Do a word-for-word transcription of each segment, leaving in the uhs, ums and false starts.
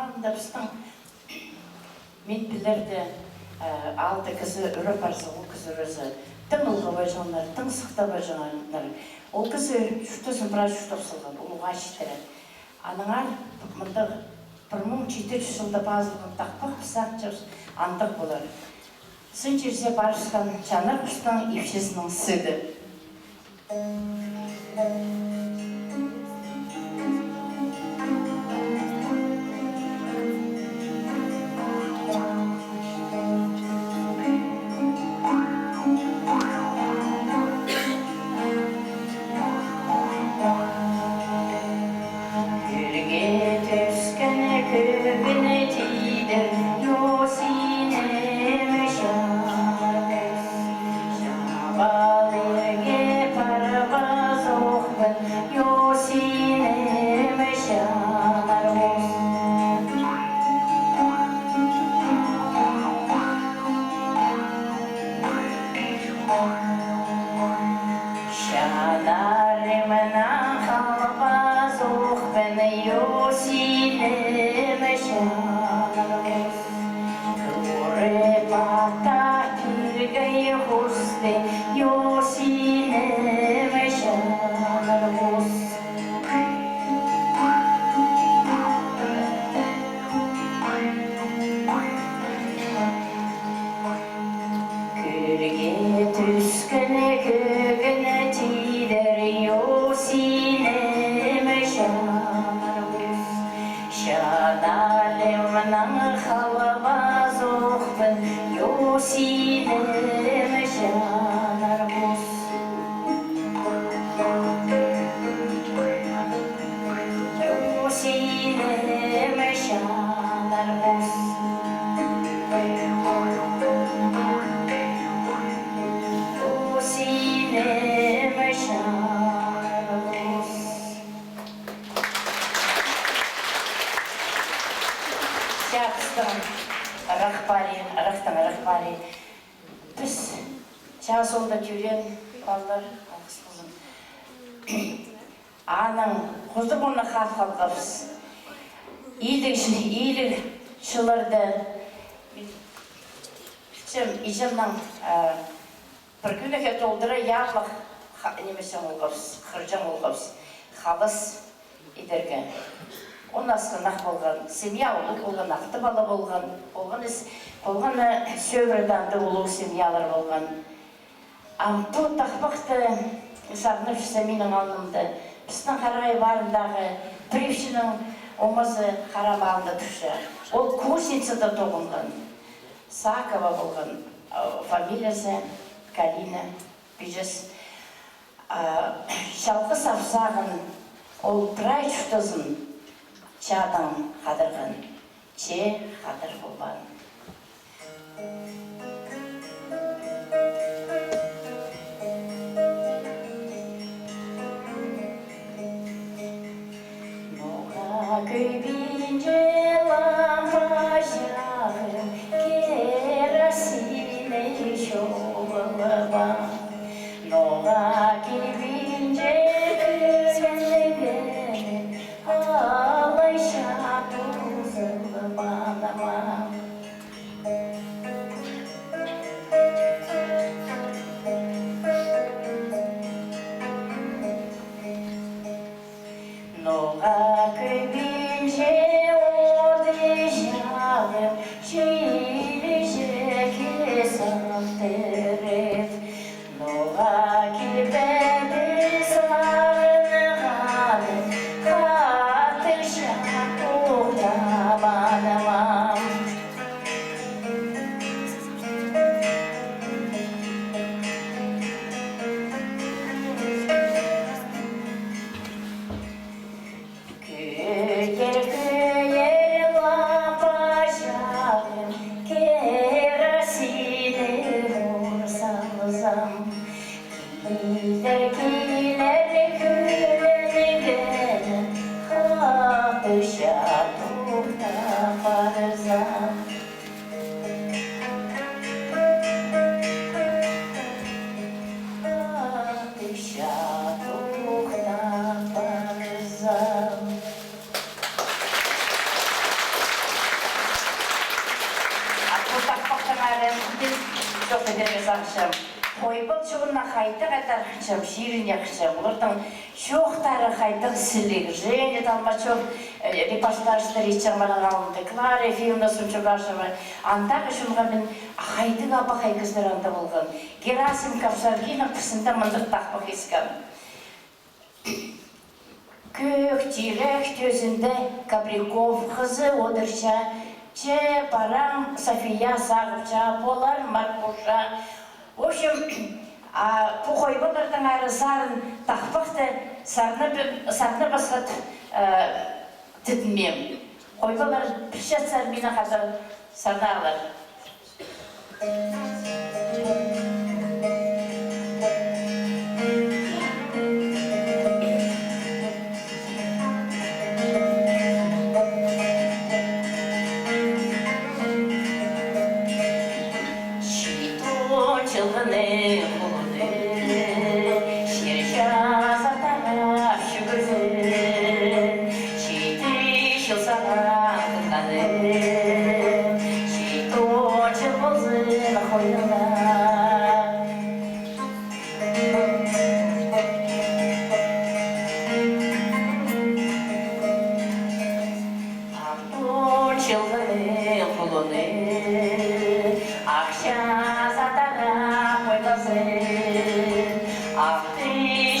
Анда пістің, мин пілерде, э, алты кізі ӱреп парза, ол кізі ӱрезі, тың ылғабаҷаңнар, тың сыхтабаҷаңнар. Ол кізі ӱреп чуртазын прай чуртап салған, улуғ ачыттыра. Аннаңар мындағ пір муң читі чӱс чылда пазылған тахпах, піс сағынчабыс, андағ полар. Сын чирзер парыбысхан Чанар хустың ипчізінің сыды. Кӧлге тӱскен кӧгін тидір, ё, синім Чанар хус. Чабал ирге парбазохпын, ё, синім Чанар хус. Чанарымнаң халбазохпын, ё, синім Чанар хус. Турып аттап пиргей хусты, ё, синім Чанар хус. Кӧлге тӱскен кӧгін тидір, ё, синім Чанар хус. Чанарымнаң халбазохпын, ё, синім Чанар хус. Ё, синім Чанар хус. Ё, синім Чанар хус. Чаа, пістің ырах пари, ырахтаң ырах пари. Піс чаа соонда тӧреен палалар, алғыс ползын. Анаң хузуруғына хап халғабыс. Иліг, иліг чылларда, пілчем, іҷемнең, а, пір кӧлеге толдыра яблах ха-, нимеҷең полғабыс, хырҷаң полғабыс. Халас идерге. Он асхынах полған, семья улуғ полған, алты пала полған, полған ис-, полған, э, сӧбіреде андағ улуғ семьялар полған. Ам пу тахпахты сағынчам минің алнымда. Пістің Харағай паарындағы пір ипчінің омазы Харам аалында турча. Ол кузницада тоғынған. Сакова полған, а, фамилиязы, Калина, пиҷес. А, чалғыс апсағын ол прай чуртазын чаадаң хадарған, че хадар полбаан. Ноға кӧбінҷе лампа чағын, керосин чоғылбаан. Ноға кӧбінҷе кӧмілгені алайҷа тузалбаан ма. Ноға кӧбінҷе оды чағын, чиліҷекке салтырып, ноға кибеді сағынғаны, хатығ чаа тохтабаан ма. Кӧдір, кӧдір лампа чағын, керосин ур салзам. Килер, килер кӧмілгені, хатығ чаа тохтап парзам. Хатығ чаа тохтап парзам. Арам, чох, пілерге сағынчам. Хойбал чонына хайдағ ат арғынчам, чирін арғынчам. Оларның чоохтары хайдағ сіліг. Женя Толмачев, э, репортажтар итчең Марғанның алнында. Клара Ефимовна Сунчугашева. Андағы чонға мин хайдағ абахай кізілер анда полған. Герасим Капсаргинов пірсінде мындағ тахпах искем. Кӧӧк тирек тӧзінде Кобряков хызы одырча, че параң София сағыпча, полар Маркуша. В общем, а, пу хойбалларның ары сарын тахпахты сарны, сарны пасхат, э, тідінмеем. Хойбаллар пір чатсар мині хада сарнаалар. Читон чылғының хулуны, чир чаза тарап чӱгӱрзін, читі чыл сағам хынғаны, читон чыл ползын хойныңа. Алтон чылғының хулуны, ах чаза тарап ойлазын, алты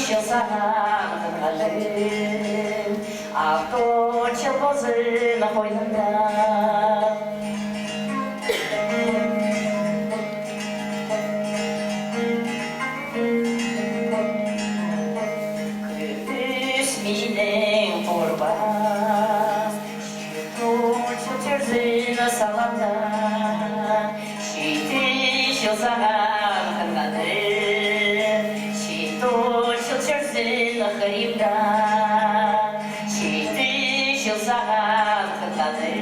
чыл сағам хынғаны, алтон чыл ползын хойныңа. Кӧбіс минің турбам, читон чыл чӧрзін саламда, читі чыл сағам хынғаны, читон чыл чӧрзін хыримда, читі чыл сағам хынғаны.